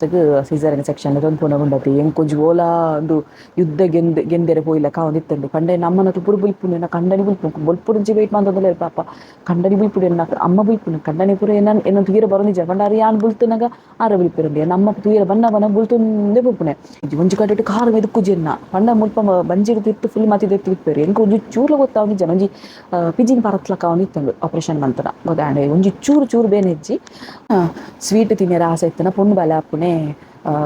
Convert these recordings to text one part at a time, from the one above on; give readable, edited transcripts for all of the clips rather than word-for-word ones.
Caesarean section ತೊಂಪುನ ಉಂಡತಿ ಎಂಕೊಂಜಿ ಓಲಾ ಉಂದು ಯುದ್ಧ ಗೆಂದ್ ಗೆಂದೆರೆ ಪೋಯಿಲೆಕ ಆವೊಂದಿತ್ತುಂಡು ಪಂಡೆ ನಮ್ಮನಕುಲು ಪೂರ ಬುಲ್ಪುನು ಎನ್ನ ಕಂಡನಿ ಬುಲ್ಪುನು ಬೊಲ್ಪುಡುಂಚಿ ವೆಯ್ಟ್ ಮಂತೊಂದುಲ್ಲೆರ್ ಪಾಪ ಕಂಡನಿ ಬುಲ್ಪುಡು ಎನ್ನ ಅಮ್ಮ ಬುಲ್ಪುನು ಕಂಡನಿ ಪೂರ ಎನ್ನ ಎನ್ನ ತೂಯೆರೆ ಬರೊಂದಿಜ್ಜಾರ್ ಪಂಡ ಆರ್ ಯಾನ್ ಬುಲ್ತುನಗ ಆರ್ ಬುಲ್ಪೆರುಂಡು ಎನ್ನ ಅಮ್ಮ ತೂಯೆರೆ ಬನ್ನ ಬನ್ನ ಬುಲ್ತೊಂದೇ ಪೋಪುನೆ ಒಂಜಿ ಕಡೆಟ್ ಕಾರ್ ಮೆದುಕುಜಿ ಎನ್ನ ಪಂಡ ಮುಲ್ಪ ಬಂಜಿಡ್ ತಿರ್ತ್ ಫುಲ್ ಮತಿ ದೆತ್ತ್ ಇಪ್ಪೆರ್ ಎಂಕ್ ಒಂಜಿ ಚೂರ್ಲ ಗೊತ್ತಾವೊಂದಿಜ್ಜಾಂಡ್ ಒಂಜಿ ಪಿಜಿನ್ ಪರತ್ಲಕ ಆವೊಂದಿತ್ತುಂಡು ಆಪರೇಷನ್ ಮಂತುನ ಗೊತ್ತಾಂಡ್ ಒಂಜಿ ಚೂರು ಚೂರು ಬೇನೆ ಇಜ್ಜಿ ಸ್ವೀಟ್ ತಿನ್ಯೆರೆ ಆಸೆ ಇತ್ತುಂಡ ಪೊಣ್ಣು ಬಾಲೆ ಆಪುನೆ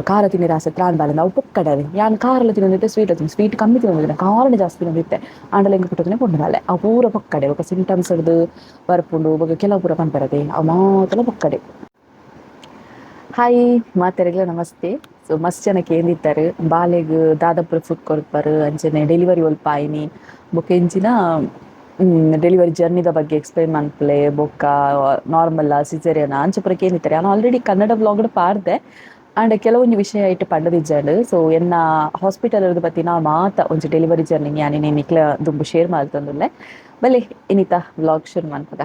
ಖಾರ ತಿನ್ಯೆರೆ ಆಸೆ ಇತ್ತುಂಡ ಆಣ್ ಬಾಲೆ ಅವು ಪೊಕ್ಕಡೆ ಯಾನ್ ಖಾರಲ ತಿನ್ನೊಂದಿತ್ತೆ ಸ್ವೀಟ್ ತಿನ್ನು ಸ್ವೀಟ್ ಕಮ್ಮಿ ತಿನ್ನೊಂದಿತ್ತೆ ಖಾರನೆ ಜಾಸ್ತಿ ತಿನ್ನೊಂದಿತ್ತೆ ಆಂಡಲ ಎಂಕ್ ಪುಟ್ಟುದಿನ ಪೊಣ್ಣು ಬಾಲೆ ಅವು ಪೂರ ಪೊಕ್ಕಡೆ ಬೊಕ ಸಿಂಪ್ಟಮ್ಸ್ ಡ್ದ್ ಬರ್ಪುಂಡು ಬೊಕ ಕೆಲವು ಪೂರ ಪನ್ಪೆರತೆ ಅವು ಮಾತಲ ಪೊಕ್ಕಡೆ. ಹಾಯ್ ಮಾತೆರೆಗ್ಲ ನಮಸ್ತೆ. ಸೊ ಮಸ್ತ್ ಜನ ಕೇಂದಿತ್ತಾರೆ ಬಾಲೆಗ್ ದಾದ ಪೂರ ಫುಡ್ ಕೊರ್ಪರ್ ಅಂಚನೆ ಡೆಲಿವರಿ ಒಲ್ಪ ಆಯಿನಿ ಬೊಕ ಎಂಚಿನ ಡೆಲಿವರಿ ಜರ್ನಿದ ಬಗ್ಗೆ ಎಕ್ಸ್ಪ್ಲೈನ್ ಮನ್ಪುಲೆ ಬೊಕ್ಕ ನಾರ್ಮಲ್ ಸಿಸೇರಿಯನ್ ಅಂಚ ಪೂರ ಕೇಂದಿತ್ತಾರೆ. ಯಾನ್ ಆಲ್ರೆಡಿ ಕನ್ನಡ ವ್ಲಾಗ್ ಪಾಡ್ದೆ ಆಂಡ ಕೆಲವೊಂಜಿ ವಿಷಯ ಇಟ್ಟು ಪಂಡದಿಜ್ಜಾಂಡ್. ಸೊ ಎನ್ನ ಹಾಸ್ಪಿಟಲ್ ರ್ದ್ ಬತ್ತಿನ ಮಾತ ಒಂಜಿ ಡೆಲಿವರಿ ಜರ್ನಿ ಯಾನ್ ಇನಿ ನಿಕ್ಲೆ ದುಂಬು ಶೇರ್ ಮಲ್ತೊಂದುಲ್ಲೆ. ಬಲೆ ಇನಿತ ವ್ಲಾಗ್ ಶುರು ಮನ್ಪುಗ.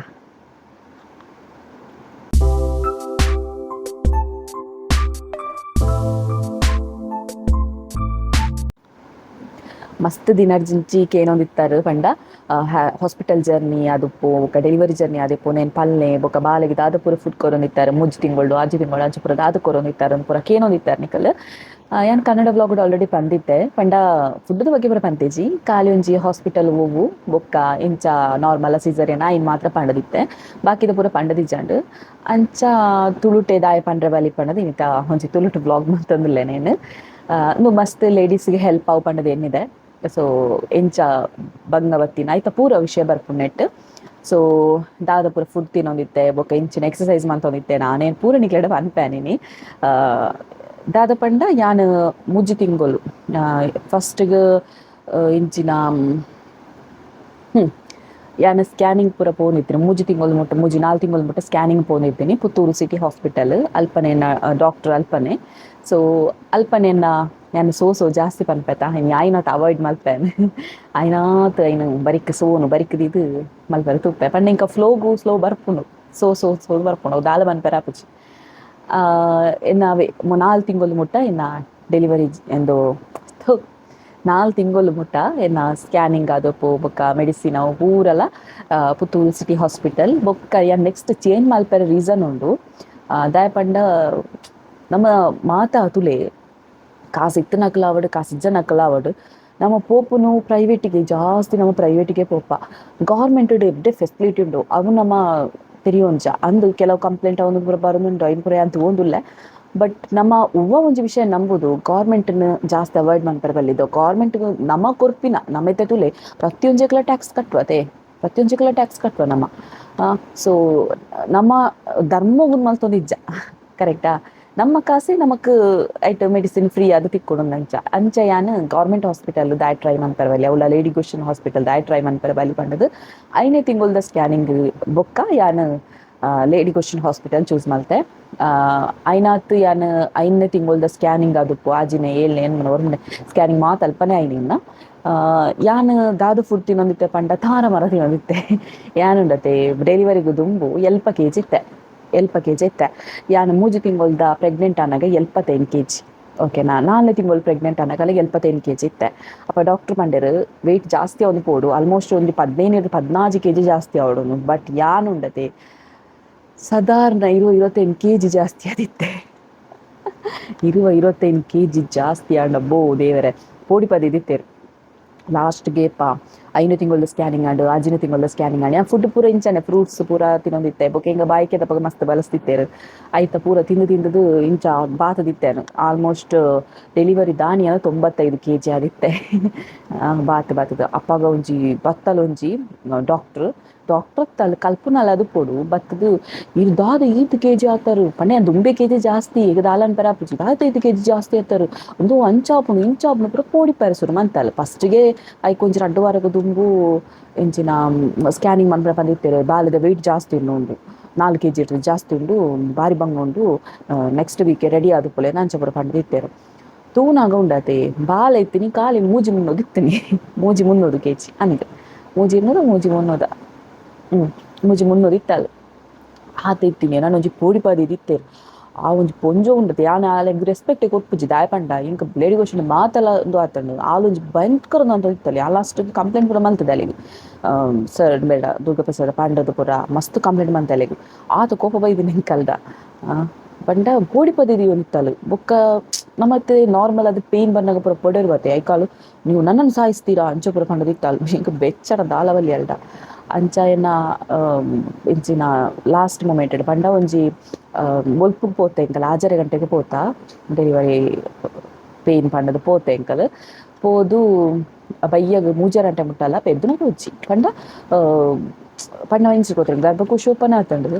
ಮಸ್ತ್ ದಿನರ್ಜಿಂಚಿ ಕೇನೊಂದಿತ್ತಾರೆ ಪಂಡ ಹಾಸ್ಪಿಟಲ್ ಜರ್ನಿ ಆದುಪ್ಪು ಬೊಕ ಡೆಲಿವರಿ ಜರ್ನಿ ಆದಿಪ್ಪು ನೇನ್ ಪಲ್ಲೆ ಬೊಕ ಬಾಲೆಗ್ ದಾದ ಪೂರ ಫುಡ್ ಕೊರೊಂದಿತ್ತಾರೆ ಮೂಜಿ ತಿಂಗಳು ಆಜಿ ತಿಂಗಳು ಅಂಚ ಪೂರ ದಾದ ಕೊರೊಂದಿತ್ತಾರೆ ಅಂದ್ ಪೂರ ಕೇನೊಂದಿತ್ತಾರೆ ನಿಕಲ್. ಯಾನ್ ಕನ್ನಡ ವ್ಲಾಗ್ ಆಲ್ರೆಡಿ ಪಂದಿತ್ತೆ ಪಂಡ ಫುಡ್ ದ ಬಗ್ಗೆ ಪೂರ ಪಂತೇಜಿ ಖಾಲಿ ಒಂಜಿ ಹಾಸ್ಪಿಟಲ್ ಒವ್ವು ಬೊಕ್ಕ ಇಂಚ ನಾರ್ಮಲ್ ಸಿಸೇರಿಯನ್ ಐನ್ ಮಾತ್ರ ಪಂಡದಿತ್ತೆ ಬಾಕಿದ ಪೂರ ಪಂಡದಿಜ್ಜಾಂಡ್. ಅಂಚ ತುಳುಟೆ ದಾಯ ಪಂಡ್ರೆ ಬಲಿ ಪಂಡದ್ ಇನಿತ ಒಂಜಿ ತುಳುಟು ವ್ಲಾಗ್ ಮಂತೊಂದುಲ್ಲೆ ನೇನ್. ಉಂದು ಮಸ್ತ್ ಲೇಡೀಸ್ ಗ್ ಹೆಲ್ಪ್ ಆವು ಪಂಡದ್ ಎನ್ನಿದೆ. ಸೊ ಎಂಚ ಬಂಗ ಬತ್ತಿನ ಐತ ಪೂರ ವಿಷಯ ಬರ್ಪುಂಡು ನೆಟ್. ಸೊ ದಾದ ಪೂರ ಫುಡ್ ತಿನ್ನೊಂದಿತ್ತೆ ಬೊಕ ಇಂಚಿನ ಎಕ್ಸಸೈಸ್ ಮಂತೊಂದಿತ್ತೆ ನಾನೇನ್ ಪೂರ ನಿಕ್ಲೆಡ ಪನ್ಪೆ ಇನಿ. ದಾದ ಪಂಡ ಯಾನ್ ಮೂಜಿ ತಿಂಗೊಲು ಫಸ್ಟ್ ಗ್ ಇಂಚಿನ ಯಾನ್ ಸ್ಕ್ಯಾನಿಂಗ್ ಪೂರ ಪೋವೊಂದಿತ್ತಿನಿ ಮೂಜಿ ತಿಂಗೊಲು ಮುಟ್ಟ ಮೂಜಿ ನಾಲ್ ತಿಂಗೊಲು ಮುಟ್ಟ ಸ್ಕ್ಯಾನಿಂಗ್ ಪೋವೊಂದಿತ್ತಿನಿ ಪುತ್ತೂರು ಸಿಟಿ ಹಾಸ್ಪಿಟಲ್ ಅಲ್ಪನೆ ಡಾಕ್ಟರ್ ಅಲ್ಪನೆ. ಸೊ ಅಲ್ಪನೆ ಯಾನ್ ಸೋ ಜಾಸ್ತಿ ಪನ್ಪೆತ ಇನಿ ಆಯಿನಾತ್ ಅವಾಯ್ಡ್ ಮಲ್ಪೆ ಆಯಿನಾತ್ ಐನ್ ಬರಿಕ್ ಸೋನು ಬರಿಕ್ ದೀದ್ ಮಲ್ಪೆರೆ ತೂಪೆ ಪಂಡ ಎಂಕ ಫ್ಲೋಗು ಸ್ಲೋ ಬರ್ಪುಂಡು so so so ಬರ್ಪುಂಡು ಅವು ದಾಲ ಪನ್ಪೆರೆ ಆಪುಜಿ. ಎನ್ನ ಅವೇ ನಾಲ್ ತಿಂಗೊಲು ಮುಟ್ಟ ಎನ್ನ ಡೆಲಿವರಿ ಎಂದು ನಾಲ್ ತಿಂಗೊಲು ಮುಟ್ಟ ಎನ್ನ ಸ್ಕ್ಯಾನಿಂಗ್ ಆದಪ್ಪು ಬೊಕ್ಕ ಮೆಡಿಸಿನ್ ಅವು ಪೂರಲ ಪುತ್ತೂರು ಸಿಟಿ ಹಾಸ್ಪಿಟಲ್ ಬೊಕ್ಕ ಯಾನ್ ನೆಕ್ಸ್ಟ್ ಚೇಂಜ್ ಮಲ್ಪೆರೆ ರೀಸನ್ ಉಂಡು. ದಾಯೆ ಪಂಡ ನಮ್ಮ ಮಾತ ತುಲೆ ಕಾಸು ಇತ್ತಿನಕುಲು ಆವಡ್ ಕಾಸು ಇಜ್ಜನಕುಲು ಆವಡ್ ನಮ್ಮ ಪೋಪುನು ಪ್ರೈವೇಟಿಗೆ ಜಾಸ್ತಿ ನಮ್ಮ ಪ್ರೈವೇಟಿಗೆ ಪೋಪ. ಗೌರ್ಮೆಂಟ್ ಎಡ್ಡೆ ಫೆಸಿಲಿಟಿ ಉಂಡು ಅವು ನಮ್ಮ ತೆರಿಯೊಂಜ ಅಂದ್ ಕೆಲವು ಕಂಪ್ಲೇಂಟ್ ಅವನು ಪೂರ ಬರೊಂದುಂಡು ಐನ್ ಪೂರ ಯಾನ್ ತೂವೊಂದುಲ್ಲೆ. ಬಟ್ ನಮ್ಮ ಒವ್ವ ಒಂಜಿ ವಿಷಯ ನಂಬುದು ಗೌರ್ಮೆಂಟ್ ನ್ ಜಾಸ್ತಿ ಅವಾಯ್ಡ್ ಮನ್ಪೆರೆ ಬಲ್ಲಿದು. ಗೌರ್ಮೆಂಟ್ ನಮ ಕೊರ್ಪಿನ ನಮ್ಮ ಇತ್ತೆ ತೂಲೆ ಪ್ರತಿಯೊಂಜೆಕ್ಲ ಟ್ಯಾಕ್ಸ್ ಕಟ್ಟುವತೆ ಪ್ರತಿಯೊಂಜೆಕ್ಲ ಟ್ಯಾಕ್ಸ್ ಕಟ್ಟುವ ನಮ್ಮ. ಸೊ ನಮ್ಮ ಧರ್ಮೊಗು ಮಲ್ತೊಂದಿಜ್ಜ ಕರೆಕ್ಟಾ ನಮ್ಮ ಕಾಸೆ ನಮಕ್ ಐಟ್ ಮೆಡಿಸಿನ್ ಫ್ರೀ ಆದ್ ತಿಕ್ಕೊಡು ಅಂಚ ಅಂಚ ಯಾನ್ ಗೌರ್ಮೆಂಟ್ ಹಾಸ್ಪಿಟಲ್ ದಾಯೆ ಟ್ರೈ ಮನ್ಪೆರೆ ಬಲ್ಲಿ ಅವ್ಲ ಲೇಡಿ ಗೊಶನ್ ಹಾಸ್ಪಿಟಲ್ ದಾಯೆ ಟ್ರೈ ಮನ್ಪೆರೆ ಬಲ್ಲಿ ಪಂಡದ್ ಐನೆ ತಿಂಗೊಲ್ದ ಸ್ಕ್ಯಾನಿಂಗ್ ಬೊಕ್ಕ ಯಾನ್ ಲೇಡಿ ಗೊಶನ್ ಹಾಸ್ಪಿಟಲ್ ಚೂಸ್ ಮಲ್ತೆ. ಐನಾತ್ ಯಾನ್ ಐನ್ನೇ ತಿಂಗೊಲ್ದ ಸ್ಕ್ಯಾನಿಂಗ್ ಆದುಪ್ಪು ಆಜಿನೆ ಏಳ್ನೆ ಎನ್ಮನೆ ಒರ್ಂಬನೆ ಸ್ಕ್ಯಾನಿಂಗ್ ಮಾತ ಅಲ್ಪನೆ ಆಯಿನಿ. ಯಾನ್ ದಾದ ಫುಡ್ ತಿನ್ನೊಂದಿತ್ತೆ ಪಂಡ ತಾರ ಮರ ತಿನ್ನೊಂದಿತ್ತೆ. ಯಾನುಂಡತೆ ಡೆಲಿವರಿಗ್ ದುಂಬು ಎಲ್ಪ ಕೆಜಿ ಇತ್ತೆ ಎಲ್ಪ ಕೆಜಿ ಇತ್ತೆ. ಯಾನ್ ಮೂಜಿ ತಿಂಗೊಲ್ದ ಪ್ರೆಗ್ನೆಂಟ್ ಆನಗ 75 ಕೆಜಿ ಓಕೆನಾ. ನಾಲ್ನೇ ತಿಂಗಳು ಪ್ರೆಗ್ನೆಂಟ್ ಆನಗ 75 ಕೆಜಿ ಇತ್ತೆ. ಅಪ್ಪ ಡಾಕ್ಟರ್ ಪಂಡೆರ್ ವೆಯ್ಟ್ ಜಾಸ್ತಿ ಆವೊಂದು ಪೋಡು ಆಲ್ಮೋಸ್ಟ್ ಒಂಜಿ 15 14 ಕೆಜಿ ಜಾಸ್ತಿ ಆವೊಡು. ಬಟ್ ಯಾನುಂಡತೆ ಸಾಧಾರಣ 20 25 ಕೆಜಿ ಜಾಸ್ತಿ ಆದಿತ್ತೆ. 20 25 ಕೆಜಿ ಜಾಸ್ತಿ ಆಂಡ ಬೋ ದೇವರೆ ಪೋಡಿ ಪದಿದಿತ್ತೆರ್. ಲಾಸ್ಟ್ ಗೇಪ ಐನು ತಿಂಗೊಲ್ದ ಸ್ಕ್ಯಾನಿಂಗ್ ಆಂಡ್ ಆಜಿನ ತಿಂಗೊಲ್ದ ಸ್ಕ್ಯಾನಿಂಗ್ ಆಂಡ್ ಯಾನ್ ಫುಡ್ ಪೂರ ಇಂಚನೆ ಫ್ರೂಟ್ಸ್ ಪೂರ ತಿನ್ನೊಂದಿತ್ತೆ. ಬೊಕ ಎಂಕ ಬಾಯಿಕೆ ದಪಗ ಮಸ್ತ್ ಬಲಸ್ದಿತ್ತೆರ್ ಐತ ಪೂರ ತಿಂದು ತಿಂದುದು ಇಂಚ ಬಾತುದಿತ್ತೇನು ಆಲ್ಮೋಸ್ಟ್ ಡೆಲಿವರಿ ದಾನಿ 95 ಕೆಜಿ ಆದಿತ್ತೆ. ಬಾತ್ ಬಾತುದು ಅಪ್ಪಗ ಒಂಜಿ ಬತ್ತಲ ಒಂಜಿ ಡಾಕ್ಟರ್ ಡಾಕ್ಟರ್ ತಲ್ ಕಲ್ಪುನಲ ಅದು ಪೊಡು ಬತ್ತದು ಇರ್ ದಾದ ಈತ್ ಕೆಜಿ ಆತರು ಪಂಡ ಯಾನ್ ದುಂಬೆ ಕೆಜಿ ಜಾಸ್ತಿ ಈಗ ದಾಲ ಅನ್ಪೆರೆ ಆಪುಜಿ ದಾದ ಈತ್ ಕೆಜಿ ಜಾಸ್ತಿ ಆತರು ಉಂದು ಅಂಚಾಪುಂಡು ಇಂಚಾಪುಂಡು ಪೂರ ಪೋಡಿಪೆರೆ ಸುರು ಮಂತಲ್. ಫಸ್ಟ್ಗೆ ಐಕ್ ಒಂಜಿ ರಡ್ಡ್ ವಾರಗ್ ದುಂಬು ಇಂಚಿನ ಸ್ಕ್ಯಾನಿಂಗ್ ಮನ್ಪುನ ಪಂದಿತ್ತೆರ್ ಬಾಲೆದ ವೆಯ್ಟ್ ಜಾಸ್ತಿ ಉಂಡು ಉಂದು 4 ಕೆಜಿ ಜಾಸ್ತಿ ಉಂಡು ಬಾರಿ ಬಂಗ ಉಂಡು next week ready ಆದುಪ್ಪುಲೆ ಅಂಚ ಪೂರ ಪಂಡ್ದಿತ್ತೆರ್. ತೂನಾಗ ಉಂಡತೆ ಬಾಲೆ ಇತ್ತಿನಿ ಖಾಲಿ ಮೂಜಿ ಮುನ್ನೂದು ಇತ್ತಿನಿ ಮೂಜಿ ಮುನ್ನೂರು ಕೆಜಿ ಅಂದ್ ಮೂಜಿ ಇನ್ನೂರು ಮೂಜಿ ಮುನ್ನೂದ ಮೂಜಿ ಮುನ್ನೂರು ಇತ್ತಲ್ ಆತ ಇತ್ತಿನಿ ನಾನು ಒಂಜಿ ಪೋಡಿ ಪದಿದಿತ್ತೆರ್. ಆ ಒಂಜಿ ಪೊಂಜೊ ಉಂಡತೆ ಯಾನ್ ಆಲೆಗ್ ರೆಸ್ಪೆಕ್ಟ್ ಕೊರ್ಪುಜಿ ದಾಯೆ ಪಂಡ ಎಂಕ್ ಲೇಡಿ ಗೋಷನ್ ಮಾತೆಲ ಉಂದು ಆತುಂಡು ಆಲೊಂಜಿ ಭಯಂಕರ ಅಂತ ಇತ್ತಲ್ಲ ಆ ಲಾಸ್ಟ್ ಕಂಪ್ಲೇಂಟ್ ಪೂರ ಮಲ್ತದೆ ಅಲೆಗ್ ಸರ್ ಬೇಡ ದುರ್ಗಾಪ್ರಸಾದ್ ಪಂಡದ ಪೂರ ಮಸ್ತ್ ಕಂಪ್ಲೇಂಟ್ ಮಂತೆ ಅಲೆಗ್ ಆತ ಕೋಪ ಬೈದಿನ ಎಂಕಲ್ದ ಪಂಡ ಪೋಡಿಪದಿದಿ ಒಂದಿತ್ತಲು ಬೊಕ್ಕ ನಮ್ಮತ್ತೆ ನಾರ್ಮಲ್ ಅದು ಪೇನ್ ಬಂದಾಗ ಪೂರ ಪೊಡರ್ ಬತ್ತೆ ಐಕಾಲು ನೀವು ನನ್ನನ್ನು ಸಾಯಿಸ್ತೀರಾ ಅಂಚ ಪೂರ ಪಂಡದಿತ್ತಾಲು ಎಂಕ್ ಬೆಚ್ಚಡ ದಾಲವಲ್ಲಿ ಅಲ್ಡ ಅಂಚ ಎನ್ನ ಇಂಚಿನ ಲಾಸ್ಟ್ ಮೂಮೆಂಟ್ ಪಂಡ ಒಂಜಿ ಬೊಲ್ಪುಗ್ ಪೋತೆ ಎಂಕಲ್ ಆಜರೆ ಗಂಟೆಗೆ ಪೋತಾ ಡೆಲಿವರಿ ಪೇನ್ ಪಂಡದು ಪೋತೆ ಎಂಕಲ್ ಪೋದು ಬಯ್ಯಗ್ ಮೂಜರೆ ಗಂಟೆ ಮುಟ್ಟಲ ಪೆದ್ದುನ ಪೋಚಿ ಪಂಡ ಪಂಡ ಇಂಚ ಗೊತ್ತಿಲ್ಲ ಗರ್ಭಕೋಶ ಓಪನ್ ಆತುಂಡು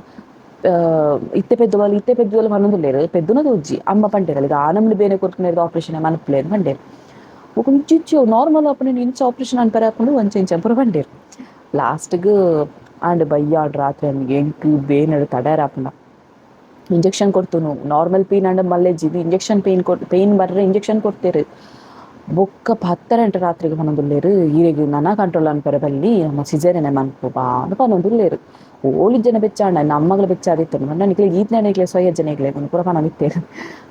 ಇತ್ತೆ ಪೆದ್ದುವಲ್ ಇತ್ತೆ ಪೆದ್ದುವಲ್ ಪನೊಂದುಲ್ಲೆರ್ ಪೆದ್ದುನ ತೋಜಿ ಅಮ್ಮ ಪಂಡೆರ್ ಈಗ ಆನಮ್ನಿ ಬೇನೆ ಕೊರ್ಪುನೆರ್ದ್ ಆಪರೇಷನ್ ಮನ್ಪುಲೆ ಪಂಡೆರ್ ಬೊಕ ಇಂಚ ನಾರ್ಮಲ್ ಆಪುನ ಇಂಚ ಆಪರೇಷನ್ ಅನ್ಪರೆ ಆಪುಂಡು ಅಂಚ ಇಂಚ ಪೂರ ಪಂಡೆರ್ ಲಾಸ್ಟ್ಗ್ ಆಂಡ್ ಬಯ್ಯ ಆಂಡ್ ರಾತ್ರಿ ಎಂಕ್ ಬೇನೆಡ್ ತಡೆಯರೆ ಆಪುಂಡ ಇಂಜೆಕ್ಷನ್ ಕೊರ್ತುನು ನಾರ್ಮಲ್ ಪೇನ್ ಆಂಡ ಮಲ್ಲೆಜ್ಜಿ ಇಂಜೆಕ್ಷನ್ ಪೇನ್ ಕೊರ್ ಪೇನ್ ಬರ್ರೆ ಇಂಜೆಕ್ಷನ್ ಕೊರ್ತೆರ್ ಬೊಕ್ಕ ಪತ್ತೆರಂಟೆ ರಾತ್ರಿಗೆ ಪನೊಂದುಲ್ಲೆರ್ ಈರೆಗ್ ನನ ಕಂಟ್ರೋಲ್ ಅನ್ಪೆರೆ ಬಲ್ಲಿ ನಮ ಸಿಸೇರಿಯನ್ ಮನ್ಪುವ ಅಂದ್ ಪನೊಂದುಲ್ಲೆರ್ ಓಲಿಜ್ಜನ ಬೆಚ್ಚಾಂಡ ನಮ್ಮಗಳ ಬೆಚ್ಚಾದಿತ್ತುಂಡು ಪಂಡ ನಿಕ್ಲೆಗ್ ಈತ್ನೇಟ ನಿಕ್ಲೆ ಸೊಯ್ಯಜ್ಜ ನಿಕ್ಲೆಗ್ ಪೂರ ಪನೊಂದಿತ್ತೆರ್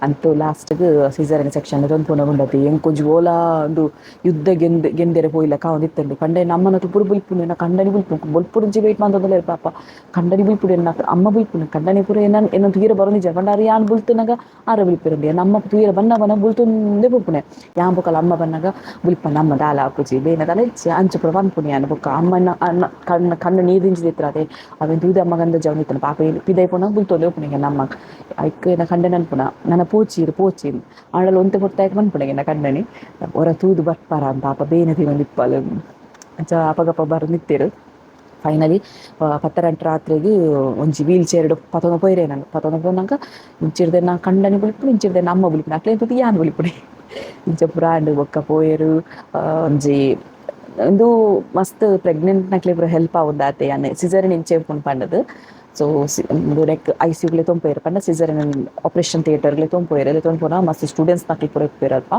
ಅಂತೂ ಲಾಸ್ಟ್ಗ್ ಸಿಸೇರಿಯನ್ ಸೆಕ್ಷನ್ ತೊಂಪುನ ಉಂಡತಿ ಎಂಕೊಂಜಿ ಓಲಾ ಉಂದು ಯುದ್ಧ ಗೆಂದ್ ಗೆಂದೆರೆ ಪೋಯಿಲೆಕ ಆವೊಂದಿತ್ತುಂಡು ಪಂಡ ನಮ್ಮನಕುಲು ಪೂರ ಬುಲ್ಪುನು ಎನ್ನ ಕಂಡನಿ ಬುಲ್ಪುನು ಬೊಲ್ಪುಡುಂಚಿ ವೇಟ್ ಮಂತೊಂದುಲ್ಲೆರ್ ಪಾಪ ಕಂಡನಿ ಬುಲ್ಪುಡು ಎನ್ನ ಅಮ್ಮ ಬುಲ್ಪುನು ಕಂಡನಿ ಪೂರ ಎನ್ನ ಎನ್ನ ತೂಯೆರೆ ಬರೊಂದಿಜ್ಜ ಪಂಡ ಆರ್ ಯಾನ್ ಬುಲ್ತುನಗ ಆರ್ ಬುಲ್ಪೆರುಂಡು ಎನ್ನ ಅಮ್ಮ ತೂಯೆರೆ ಬನ್ನ ಬನ್ನ ಬುಲ್ತೊಂದೇ ಪೋಪುನೆ ಯಾನ್ ಬೊಕಲ ಅಮ್ಮ ಬನ್ನಗ ಬುಲ್ಪನ ಅಮ್ಮ ದಾಲ ಆಪುಜಿ ಬೇನೆ ದಾಲ ಇಜ್ಜಿ ಅಂಚ ಪೂರ ಪನ್ಪುನಿ ಯಾನ್ ಬೊಕ್ಕ ಅಮ್ಮನ ಅನ್ನ ಕಣ್ಣು ಕಣ್ಣು ನೀರು ದಿಂಜಿದಿತ್ತಿರತೆ ಅವೆನ್ ತೂದು ಅಮ್ಮಗಂದ ಜವನಿತ್ತನ ಪಾಪ ಪಿದೈ ಪೋನಗ ಬುಲ್ತೊಂದೇ ಉಪ್ಪುನಿ ಎನ್ನ ಅಮ್ಮಗ್ ಐಕ್ ಎನ್ನ ಕಂಡನಿ ಅನ್ಪುನ ನನ ಪೋಚಿ ಪೋಚಿ ಆಂಡಲ ಒಂತೆ ಪೊರ್ತು ಪನ್ಪುನೆ ಎನ್ನ ಕಂಡನಿ ಒರ ತೂದು ಬರ್ಪರ ಅಂತ ಪಾಪ ಬೇನೆ ತಿನೊಂದಿಪ್ಪಲ್ ಅಂಚ ಅಪಗಪ ಬರೊಂದಿತ್ತೆರ್ ಫೈನಲಿ ಪತ್ತೆರಂಟು ರಾತ್ರೆಗ್ ಒಂಜಿ ವೀಲ್ ಚೇರ್ಡ್ ಪತೊಂದು ಪೋಯೆರೆ ಎನನ್ ಪತೊಂದು ಪೋನಗ ಇಂಚಿರ್ದ್ ಎನ್ನ ಕಂಡನಿ ಬುಲ್ಪುನಿ ಇಂಚಿರ್ದ್ ಎನ್ನ ಅಮ್ಮ ಬುಲ್ಪುನಿ ಅಕ್ಲೆನ್ ತೂದು ಯಾನ್ ಬುಲ್ಪುನಿ ಇಂಚ ಪೂರ ಆಂಡ್ ಬೊಕ್ಕ ಪೋಯೆರ್ ಒಂಜಿ ಉಂದು ಮಸ್ತ್ ಪ್ರೆಗ್ನೆಂಟ್ ನಕ್ಲೆಗ್ ಪೂರ ಹೆಲ್ಪ್ ಆವೊಂದಾತೆ ಯಾನ್ ಸಿಸೇರಿಯನ್ ಇಂಚ ಇಪ್ಪುಂಡು ಪಂಡದು ಸೊ ಉಂದು ನೆಕ್ ಐಸಿಯು ಲೆತೊಂದು ಪೋಯೆರ್ ಪಂಡ caesarean operation theatre ಲೆತೊಂದು ಪೋಯೆರ್ ಲೆತೊಂದು ಪೋನಗ ಮಸ್ತ್ ಸ್ಟೂಡೆಂಟ್ಸ್ ನಕುಲು ಪೂರ ಇಪ್ಪುವೆರ್ ಅಲ್ಪ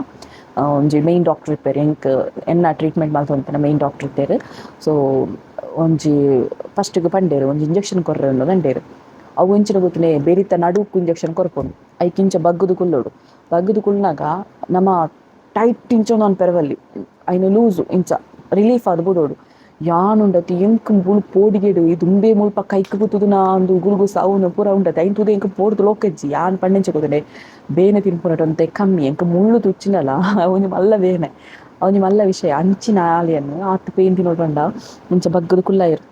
ಒಂಜಿ ಮೈನ್ ಡಾಕ್ಟರ್ ಇಪ್ಪೆರ್ ಎಂಕ್ ಎನ್ನ ಟ್ರೀಟ್ಮೆಂಟ್ ಮಲ್ತೊಂದಿತ್ತಿನ ಮೈನ್ ಡಾಕ್ಟರ್ ಇತ್ತೆರ್ ಸೊ ಒಂಜಿ ಫಸ್ಟ್ಗ್ ಪಂಡೆರ್ ಒಂಜಿ ಇಂಜೆಕ್ಷನ್ ಕೊರ್ರೆ ಉಂಡು ಪಂಡೆರ್ ಅವು ಎಂಚಿನ ಗೊತ್ತುಂಡೆ ಬೆರಿತ ನಡುಕ್ಕು ಇಂಜೆಕ್ಷನ್ ಕೊರ್ಪುಂಡು ಐಕ್ ಇಂಚ ಬಗ್ಗುದು ಕುಲ್ಲೊಡು ಬಗ್ಗುದು ಕುಲ್ನಗ ನಮ ಟೈಟ್ ಇಂಚ ಅನ್ಪೆರೆ ಬಲ್ಲಿ ಐನ್ ಲೂಸು ಇಂಚ ರಿಲೀಫ್ ಆದ್ ಬುಡೊಡು ಯಾನುಂಡತಿ ಎಂಕ್ ಮುಲು ಪೋಡಿಗೆಡ್ ದುಂಬೇ ಮುಲ್ಪ ಕೈಕ್ ಗುತ್ತುದು ಅಂದು ಗುಲ್ಗುಸ ಅವುನು ಪೂರ ಉಂಡತೆ ಐನ್ ತೂದು ಎಂಕ್ ಪೋಡ್ದು ಲೋಕೆಜ್ಜಿ ಯಾನ್ ಪಂಡೆಂಚ ಗೊತ್ತುಂಡೆ ಬೇನೆ ತಿನ್ಪುನಟ ಒಂತೆ ಕಮ್ಮಿ ಎಂಕ್ ಮುಳ್ಳು ತುಚ್ಚಿಂಡಲ ಒಂಜಿ ಮಲ್ಲ ಬೇನೆ ಒಂಜಿ ಮಲ್ಲ ವಿಷಯ ಅಂಚಿನ ಆಲಿಯನ್ನು ಆತ್ ಪೇನ್ ತಿನ್ನೋಡು ಪಂಡ ಇಂಚ ಬಗ್ಗುದು ಕುಲ್ಲಾಯೆರ್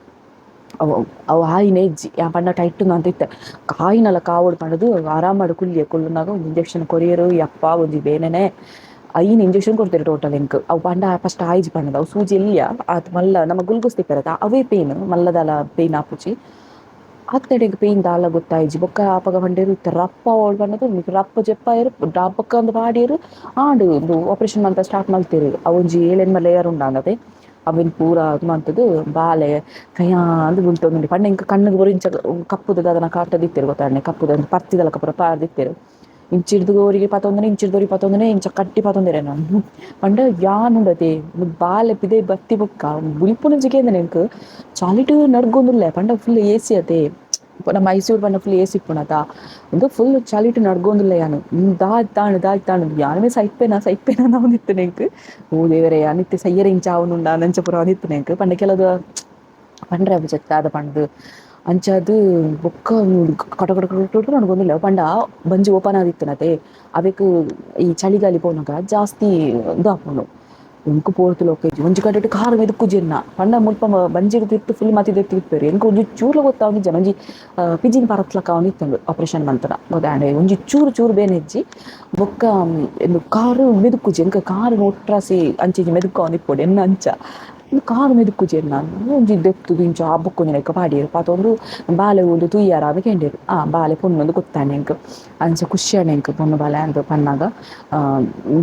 ಅವು ಅವು ಆಯಿನ ಇಜ್ಜಿ ಯಾನ್ ಪಂಡ ಟೈಟ್ ಅಂತ ಇತ್ತೆ ಕಾಯಿನಲ ಕಾವೊಡು ಪಂಡುದು ಆರಾಮಡ್ ಕುಲ್ಲಿಯೆ ಕುಲ್ಲುನಗ ಒಂಜಿ ಇಂಜೆಕ್ಷನ್ ಕೊರಿಯೆರ್ ಯಪ್ಪ ಒಂಜಿ ಬೇನೆನೆ ಐನ್ ಇಂಜೆಕ್ಷನ್ ಕೊರ್ತೆರ್ ಟೋಟಲ್ ಎಂಕ್ ಅವು ಪಂಡ ಫಸ್ಟ್ ಆಯಿಜಿ ಪಂಡದ ಅವು ಸೂಜಿ ಎಲ್ಲಿಯ ಆತ್ ಮಲ್ಲ ನಮ್ಮ ಗುಲ್ಗುಸ್ ತಿಪ್ಪೆರತ ಅವೇ ಪೇನ್ ಮಲ್ಲದಾಲ ಪೇನ್ ಆಪುಜಿ ಆತ್ನೆಡ್ ಎಂಕ್ ಪೇನ್ ದಾಲ ಗೊತ್ತಾಯಿಜಿ ಬೊಕ್ಕ ಅಪಗ ಪಂಡೆರ್ ಇತ್ತೆ ರಪ್ಪ ಆವೊಡು ಪಂಡದು ರಪ್ಪ ಜೆಪ್ಪಾಯೆರ್ ಡಬಕ್ಕ ಅಂದ್ ಪಾಡ್ಯೆರ್ ಆಂಡ್ ಉಂದು ಆಪರೇಷನ್ ಮಲ್ತ ಸ್ಟಾರ್ಟ್ ಮಲ್ತೆರ್ ಅವು ಒಂಜಿ ಏಳೆನ್ಮ ಲೇಯರ್ ಉಂಡಾಂಡತೆ ಅವೆನ್ ಪೂರ ಮಂತುದು ಬಾಲೆ ಕಯ್ಯಾ ಅಂದ್ ಬುಲ್ತೊಂದುಂಡು ಪಂಡ ಎಂಕ್ ಕಣ್ಣುಗ್ ಪೂರ ಇಂಚ ಕಪ್ಪುದ ದಾದನ ಕಾಟದಿತ್ತೆರ್ ಗೊತ್ತಾಂಡೆ ಕಪ್ಪುದ ಪರ್ತಿದ ಲೆಕ್ಕ ಪೂರ ಪಾಡ್ದಿತ್ತೆರ್ ಇಂಚಿರ್ದ್ ಒರಿಗೆ ಪತೊಂದುನೆ ಇಂಚಿರ್ದ್ ಒರಿ ಪತೊಂದುನೆ ಇಂಚ ಕಟ್ಟಿ ಪತೊಂದೆರ್ ಎನನ್ ಪಂಡ ಯಾನ್ ಉಂಡತೆ ಬಾಲೆ ಪಿದಯಿ ಬತ್ತಿ ಬೊಕ್ಕ ಬುಲ್ಪುನಂಚಿ ಕೇಂದ್ನೆ ಎಂಕ್ ಚಳಿಟ್ ನಡ್ಗೊಂದುಲ್ಲೆ ಪಂಡ ಫುಲ್ ಏಸಿ ಅತೆ ನಮ್ಮ ಐಸಿಯು ಪಂಡ ಫುಲ್ ಏಸಿ ಇಪ್ಪುನತ ಉಂದು ಫುಲ್ ಚಳಿಟ್ ನಡ್ಗೊಂದುಲ್ಲೆ ಯಾನ್ ದಾತ್ ದಾಂಡ್ ದಾತ್ ದಾಂಡ್ ಯಾನುಮೆ ಸೈಪೆನಾ ಸೈಪೆನಾ ಆವೊಂದಿತ್ತುಂಡು ಎಂಕ್ ಓ ದೇವೆರೆ ಯಾನ್ ಇತ್ತೆ ಸೈಯೆರೆ ಇಂಚ ಆವೊಂದುಂಡಾ ಅಂಚ ಪೂರ ಆವೊಂದಿತ್ತುಂಡು ಎಂಕ್ ಪಂಡ ಕೆಲವು ಪಂಡ್ರೆ ಆಪುಜಿ ದಾದ ಪಂಡ್ದ್ ಅಂಚಾದ್ ಬೊಕ್ಕ ಕಟ ಕಟ ಕಟ ನಡ್ಗೊಂದುಲ್ಲೆ ಪಂಡ ಬಂಜಿ ಓಪನ್ ಆದಿತ್ತುನತೆ ಅವೆಕ್ ಈ ಚಳಿಗಾಲಿ ಪೋನಗ ಜಾಸ್ತಿ ಉಂದು ಆಪುಂಡು ಎಂಕ್ ಪೋರ್ತುಲು ಒಂಜಿ ಕಡೆಟ್ ಕಾರ್ ಮೆದುಕುಜಿ ಎನ್ನ ಪಂಡ ಮುಲ್ಪ ಬಂಜಿಡ್ ತಿರ್ತ್ ಫುಲ್ ಮತಿ ದೆತ್ತ್ ಇಪ್ಪೆರ್ ಎಂಕ್ ಒಂಜಿ ಚೂರ್ಲ ಗೊತ್ತಾವೊಂದಿಜ್ಜ ಒಂಜಿ ಪಿಜಿನ್ ಪರತ್ಲಕ ಆವೊಂದಿತ್ತುಂಡು ಆಪರೇಷನ್ ಮಂತುನ ಗೊತ್ತಾಂಡ್ ಒಂಜಿ ಚೂರು ಚೂರು ಬೇನೆ ಇಜ್ಜಿ ಬೊಕ್ಕ ಉಂದು ಕಾರ್ ಮೆದುಕುಜಿ ಎಂಕ್ ಕಾರ್ ಒಟ್ರಾಸಿ ಅಂಚಿ ಇಂಚಿ ಮೆದುಕಾವೊಂದಿಪ್ಪೊಡು ಎನ್ನ ಅಂಚ ಕಾರ್ ಮೆದುಕುಜಿ ಎನ್ನ ಒಂಜಿ ದೆತ್ತುದು ಇಂಚ ಬೊಕ್ಕೊಂಜಿ ನೆಕ್ಕ ಪಾಡಿಯೆರ್ ಪಾತೊಂದು ಬಾಲೆ ಉಂದು ತೂಯರ ಅಂದ್ ಕೇಂಡೆರ್ ಆ ಬಾಲೆ ಪೊಣ್ಣುಂದು ಗೊತ್ತಾಂಡ್ ಎಂಕ್ ಅಂಚ ಖುಷಿ ಆಂಡ್ ಎಂಕ್ ಪೊಣ್ಣು ಬಾಲೆ ಅಂದ್ ಪನ್ನಗ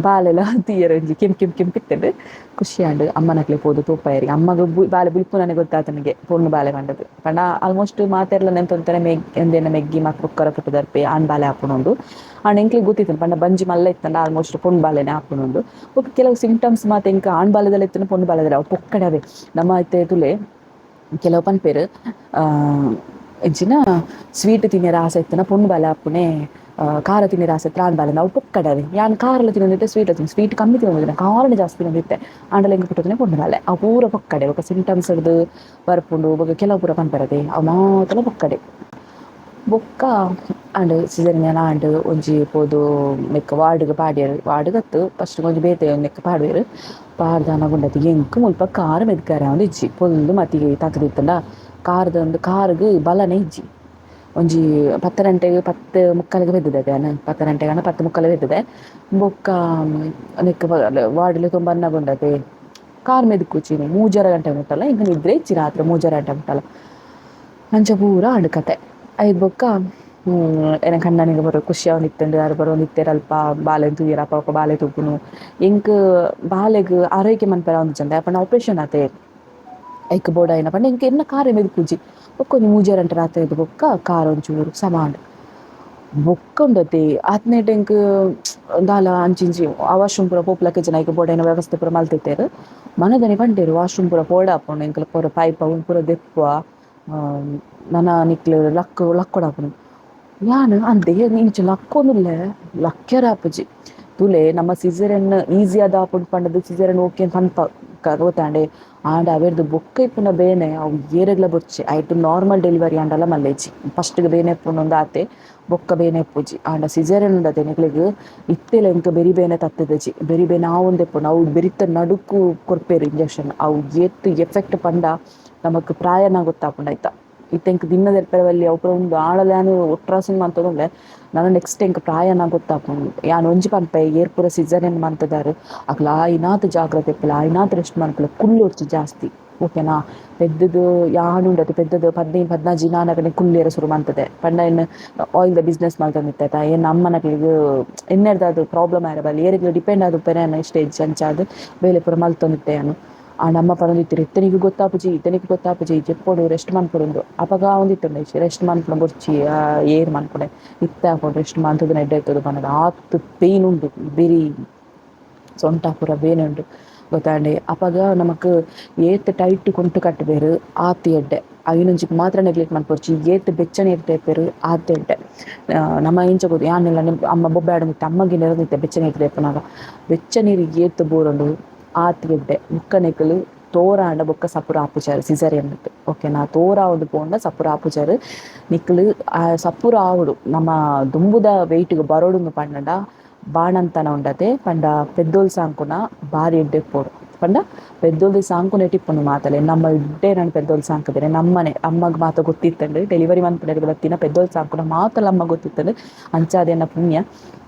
ಬಾಲೆಲ ತೂಯೆರೆ ಒಂಜಿ ಕೆಂಪು ಕೆಂಪು ಕೆಂಪು ಇತ್ತುಂಡು ಖುಷಿ ಆಂಡ್ ಅಮ್ಮನಕ್ಲೆ ಪೋದು ತೋಪಾಯೆರ್ ಅಮ್ಮಗ್ ಬಾಲೆ ಬುಲ್ಪುನನೆ ಗೊತ್ತಾತನಿಗೆ ಪೊಣ್ಣು ಬಾಲೆ ಪಂಡದು ಪಂಡ ಆಲ್ಮೋಸ್ಟ್ ಮಾತೆರ್ಲ ನೆಂತೊಂತಾರೆ ಮೆಗ್ ಎಂದೆನ ಮೆಗ್ಗಿ ಮಾತ ಬೊಕ್ಕರ ಪುಟ್ಟುದರ್ಪೆ ಆಣ್ ಬಾಲೆ ಆಪುನೊಂದು ಆಂಡ ಎಂಕ್ಲೆಗ್ ಗೊತ್ತಿತ್ತುಂಡು ಪಂಡ ಬಂಜಿ ಮಲ್ಲ ಇತ್ತುಂಡ ಆಲ್ಮೋಸ್ಟ್ ಪೊಣ್ಣು ಬಾಲೆನೆ ಆಪುನೊಂದು ಬೊಕ್ಕ ಕೆಲವು ಸಿಂಪ್ಟಮ್ಸ್ ಮಾತ ಎಂಕ್ ಆಣ್ ಬಾಲೆದಲ ಇತ್ತುಂಡ ಪೊಣ್ಣು ಬಾಲೆದಲ ಅವು ಪೊಕ್ಕಡೆ ನಮ್ಮ ಇತ್ತೆ ತೂಲೆ ಕೆಲವು ಪನ್ಪೆರ್ ಇಂಚಿನ ಸ್ವೀಟ್ ತಿನ್ಯರೆ ಆಸೆ ಇತ್ತುಂಡ ಪೊಣ್ಣು ಬಾಲೆ ಆಪುನೆ ಖಾರ ತಿನ್ನಿರ ಆಸೆ ತ್ರಾನ್ ಬಾಲೆ ಅವು ಪೊಕ್ಕಡವೆ ಯಾನ್ ಖಾರಲ ತಿನ್ನೊಂದಿತ್ತೆ ಸ್ವೀಟ್ ತಿನ್ನು ಸ್ವೀಟ್ ಕಮ್ಮಿ ತಿನ್ನೊಂದಿದ್ದೆ ಖಾರನೇ ಜಾಸ್ತಿ ತಿನ್ನೊಂದಿತ್ತೆ ಆಂಡಲ ಎಂಕ್ ಪುಟ್ಟುದಿನ ಪೊಣ್ಣು ಬಾಲೆ ಅವು ಪೂರ ಪೊಕ್ಕಡೆ ಬೊಕ ಸಿಂಪ್ಟಮ್ಸ್ ಹಿಡ್ದು ಬರ್ಪುಂಡು ಬೊಕ ಕೆಲವು ಪೂರ ಪನ್ಪೆರತೆ ಅವು ಮಾತಲ ಪೊಕ್ಕಡೆ ಬೊಕ್ಕ ಆಂಡ್ ಸಿಸೇರಿಯನ್ ಆಂಡ್ ಒಂಜಿ ಪೋದು ನೆಕ್ ವಾರ್ಡ್ಗ್ ಪಾಡ್ಯೆರ್ ವಾರ್ಡ್ಗ್ ಅತ್ತ್ ಫಸ್ಟ್ ಒಂಜಿ ಬೇತೆ ನೆಕ್ ಪಾಡುವೆರ್ ಪಾಡ್ದಾನ ಗುಂಡತಿ ಎಂಕ್ ಮುಲ್ಪ ಕಾರ್ ಮೆದ್ಕರೆ ಆವೊಂದಿಜ್ಜಿ ಪೊಲ್ಲು ಮತಿಗೆ ತತ್ತ್ದಿತ್ತ್ಂಡ ಕಾರ್ದ ಒಂದು ಕಾರ್ಗ್ ಬಲನೆ ಇಜ್ಜಿ ಒಂಜಿ ಪತ್ತ್ ಗಂಟೆಗ್ 10:45ಗ್ ಬೈದಿದೆ ಯಾನ್ 10 ಗಂಟೆಗ್ ಆಂಡ 10:45 ಬೈದಿದೆ ಬೊಕ್ಕ ನೆಕ್ ವಾರ್ಡ್ ಲೆತೊಂದು ಬನ್ನಗ ಕಾರ್ ಮೆದ್ಕುಜಿ ಮೂಜರೆ ಗಂಟೆ ಮುಟ್ಟಲ ಎಂಕ್ ನಿದ್ರೆ ಇಜ್ಜಿ ರಾತ್ರೆ ಮೂಜರೆ ಗಂಟೆ ಮುಟ್ಟಲ ಅಂಚ ಪೂರ ಆಂಡ್ ಕತೆ ಐದ್ ಬೊಕ್ಕ ಎನ್ನ ಕಂಡನಿಗ್ ಪೂರ ಖುಷಿ ಆವೊಂದಿತ್ತ್ಂಡ್ ಆರ್ ಬರೊಂದಿತ್ತೆರ್ ಅಲ್ಪ ಬಾಲೆನ್ ತೂಯೆರ್ ಅಪಗ ಬಾಲೆ ತೂಪುನು ಎಂಕ್ ಬಾಲೆಗ್ ಆರೈಕೆ ಮನ್ಪೆರೆ ಆವೊಂದಿಜ್ಜಂಡ್ ದಾಯೆ ಪಂಡ ಆಪರೇಷನ್ ಆತೆ ಐಕ್ ಬೋಡಾಯಿನ ಪಂಡ ಎಂಕ್ ಎನ್ನ ಕಾರೇ ಮೆದ್ಕುಜಿ ಬೊಕ್ಕ ಒಂಜಿ ಮೂಜರೆ ಗಂಟೆ ರಾತ್ರೆ ಆಯ್ತು ಬೊಕ್ಕ ಕಾರ್ ಒಂಚೂರು ಸಮ ಆಂಡ್ ಬೊಕ್ಕ ಉಂಡತೆ ಆತ್ನೇಟ ಎಂಕ್ ದಾಲ ಅಂಚಿ ಇಂಚಿ ಆ ವಾಶ್ರೂಮ್ ಪೂರ ಪೋಪುಲಕ ಇಜ್ಜಂಡ ಐಕ್ ಬೋಡಾಯಿನ ವ್ಯವಸ್ಥೆ ಪೂರ ಮಲ್ತಿತ್ತೆರ್ ಮನದನಿ ಪಂಡೆರ್ ವಾಶ್ರೂಮ್ ಪೂರ ಪೋಡಾಪುಂಡು ಎಂಕುಲು ಪೂರ ಪೈಪ್ ಅವು ಪೂರ ದೆಪ್ಪುವ ನನ ನಿಕ್ಲು ಲಕ್ಕೊಡಾಪುಂಡು ಯಾನ್ ಅಂದೆ ಇಂಚ ಲಕ್ಕೊಂದುಲ್ಲೆ ಲಕ್ಕ್ಯರ ಆಪುಜಿ ತೂಲೆ ನಮ್ಮ ಸಿಸೇರಿಯನ್ ಈಸಿ ಆದ್ ಆಪುಂಡು ಪಂಡದು ಸಿಸೇರಿಯನ್ ಓಕೆ ಪನ್ಪ ಗೊತ್ತಾಂಡೆ ಆಂಡ ಅವೆರ್ದ್ ಬೊಕ್ಕ ಇಪ್ಪುನ ಬೇನೆ ಅವು ಏರೆಗ್ಲ ಬೊರ್ಚಿ ಐಟ್ ನಾರ್ಮಲ್ ಡೆಲಿವರಿ ಆಂಡಲ ಮಲ್ಲೆಜ್ಜಿ ಫಸ್ಟ್ಗ್ ಬೇನೆ ಇಪ್ಪುಂಡು ಉಂದು ಆತೆ ಬೊಕ್ಕ ಬೇನೆ ಇಪ್ಪುಜಿ ಆಂಡ ಸಿಸೇರಿಯನ್ ಉಂಡತೆ ನಿಕ್ಲೆಗ್ ಇತ್ತೆಲ ಎಂಕ್ ಬೆರಿ ಬೇನೆ ತತ್ತುದಿಜಿ ಬೆರಿ ಬೇನೆ ಆವೊಂದಿಪ್ಪುಂಡು ಅವು ಬೆರಿತ ನಡುಕು ಕೊರ್ಪೆರ್ ಇಂಜೆಕ್ಷನ್ ಅವು ಏತ್ ಎಫೆಕ್ಟ್ ಪಂಡ ನಮಕ್ ಪ್ರಾಯನ ಗೊತ್ತಾಪುಂಡು ಐತ ಇತ್ತೆ ಎಂಕ್ ದಿನ್ನದ ಬಲ್ಲಿ ಅವು ಪೂರ ಉಂಡು ಆಂಡಲ ಯಾನ್ ಒಟ್ರಾಸಿನ್ ಮಂತೊಂದುಲ್ಲೆ ನನ ನೆಕ್ಸ್ಟ್ ಎಂಕ್ ಪ್ರಾಯನ ಗೊತ್ತಾಪುಂಡು ಯಾನ್ ಒಂಜಿ ಪನ್ಪೆ ಏರ್ ಪೂರ ಸಿಸೇರಿಯನ್ ಮಂತುದಾರ್ ಅಕ್ಲ್ ಆಯಿನಾತ್ ಜಾಗ್ರತೆ ಇಪ್ಪುಲೆ ಆಯಿನಾತ್ ರೆಸ್ಟ್ ಮನ್ಪುಲೆ ಕುಲ್ಲೊಡ್ಚಿ ಜಾಸ್ತಿ ಓಕೆನಾ ಪೆದ್ದುದು ಯಾನ್ ಉಂಡತೆ ಪೆದ್ದುದು 15 14 ದಿನ ಆನಗನೆ ಕುಲ್ಲೆರೆ ಸುರು ಮಂತುದೆ ಪಂಡ ಏನ್ ಆಯಿಲ್ ದ ಬಿಸ್ನೆಸ್ ಮಲ್ತೊಂದಿತ್ತೆ ಆತ ಎನ್ನ ಅಮ್ಮನಕ್ಲೆಗ್ ಎನ್ನೆರ್ದಾದ್ ಪ್ರಾಬ್ಲಮ್ ಆಯೆರೆ ಬಲ್ಲಿ ಏರೆಗ್ಲ ಡಿಪೆಂಡ್ ಆದ್ ಉಪ್ಪೆರೆ ಎನ್ನ ಇಷ್ಟ ಇಜ್ಜಿ ಅಂಚಾದ್ ಬೇಲೆ ಪೂರ ಮಲ್ತೊಂದಿತ್ತೆ ಯಾನ್ ಆಂಡ ಅಮ್ಮ ಪನೊಂದಿತ್ತೆರ್ ಇತ್ತೆನಿಗ್ ಗೊತ್ತಾಪುಜಿ ಇತ್ತೆನಿಗ್ ಗೊತ್ತಾಪುಜಿ ಜೆಪ್ಪೊಡು ರೆಸ್ಟ್ ಮನ್ಪೊಡುಂದು ಅಪಗ ಆವೊಂದಿತ್ತುಂಡು ರೆಸ್ಟ್ ಮನ್ಪುನ ಬೊರ್ಚಿ ಏರ್ ಮನ್ಪುನೆ ಇತ್ತೆ ಆಪುಂಡು ರೆಸ್ಟ್ ಮನ್ತುದು ಎಡ್ಡೆ ಇತ್ತುದು ಪನೊಡು ಆತ್ ಪೇನ್ ಉಂಡು ಬೆರಿ ಸೊಂಟ ಪೂರ ಬೇನೆ ಉಂಡು ಗೊತ್ತಾಂಡೆ ಅಪಗ ನಮಕ್ ಏತ್ ಟೈಟ್ ಕುಂಟು ಕಟ್ಟುವೆರ್ ಆತ್ ಎಡ್ಡೆ ಐನೊಂಜಿ ಮಾತ್ರ ನೆಗ್ಲೆಕ್ಟ್ ಮನ್ಪೊರ್ಚಿ ಏತ್ ಬೆಚ್ಚ ನೀರ್ ತೇಪೆರ್ ಆತ್ ಎಡ್ಡೆ ನಮ ಎಂಚ ಗೊತ್ತು ಯಾನೆಲ್ಲ ಅಮ್ಮ ಬೊಬ್ಬೆ ಆಡೊಂದಿತ್ತೆ ಅಮ್ಮಗೆ ನೆರೊಂದಿತ್ತೆ ಬೆಚ್ಚ ನೀರ್ ತೇಪುನಗ ಬೆಚ್ಚ ನೀರ್ ಏತ್ ಬೋರುಂಡು ಆತ್ ಎಡ್ಡೆ ಬೊಕ್ಕ ನಿಕುಲು ತೋರಾಂಡ ಬೊಕ್ಕ ಸಪುರ ಆಪುಜಾರ್ ಸಿಸೇರಿಯನ್ ಓಕೆನಾ ತೋರಾವೊಂದು ಪೋಂಡ ಸಪುರ ಆಪುಜಾರ್ ನಿಕುಲು ಸಪುರ ಆವೊಡು ನಮ ದುಂಬುದ ವೆಯ್ಟ್ಗ್ ಬರೊಡುಂದು ಪಂಡ ಬಾಣಂತನ ಉಂಡತೆ ಪಂಡ ಪೆದ್ದೋಲ್ ಸಾಂಕುನ ಬಾರಿ ಎಡ್ಡೆ ಇಪ್ಪೊಡು ಪಂಡ ಪೆದ್ದೋಲ್ದಿ ಸಾಂಕುನೆಟ್ ಇಪ್ಪುಂಡು ಮಾತಲೆ ನಮ್ಮ ಎಡ್ಡೆ ನನ್ ಪೆದ್ದೋಲ್ ಸಾಂಕುದೆನೆ ನಮ್ಮನೆ ಅಮ್ಮಗ್ ಮಾತ ಗೊತ್ತಿತ್ತಂಡ್ ಡೆಲಿವರಿ ಮನ್ಪುನೆಗ್ ಬತ್ತಿನ ಪೆದ್ದೋಲ್ ಸಾಂಕುನ ಮಾತಲ ಅಮ್ಮ ಗೊತ್ತಿತ್ತಂಡ್ ಅಂಚಾದ್ ಎನ್ನ ಪುಣ್ಯ